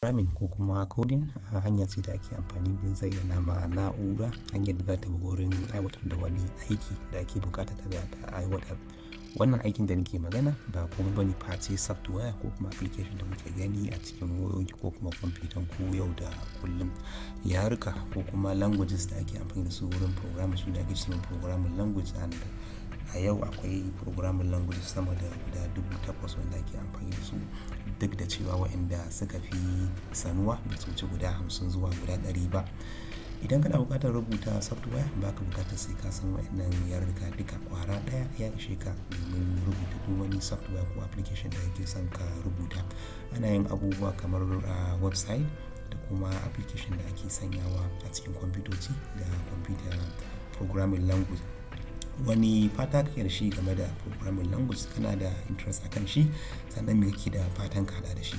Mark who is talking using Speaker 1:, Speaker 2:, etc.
Speaker 1: Programming ko kuma coding hanya ce da ake amfani don zayyana ma na'ura hanyar da za ta bi wurin aiwatar da wani aiki da ake buƙata ta ta aiwatar. Wannan aikin da nake magana ba komai bane face software ko kuma application da muke gani a cikin wayoyi ko kuma kwamfutan ku yau da kullum. Yaruka ko kuma languages da ake amfani da su wurin programming su ne ake cewa programming language, and a yau akwai programming languages sama da guda 8,000 wanda ake amfani da su, duk da cewa waɗanda suka fi sanuwa ba su wuce guda 50 zuwa guda 100 ba. Idan kana buƙatar rubuta software, ba ka buƙatar sai ka san waɗannan yaruka duka, ƙwara ɗaya ya ishe ka domin rubuta duk wani software ko application da kake son ka rubuta. Ana yin abubuwa kamar website da kuma application da ake sanyawa a cikin kwamfutoci da computer programming language. Wani fata kake da shi game da programming language? Kana da interest a kan shi, sannan me kake da fatan ka haɗa da shi?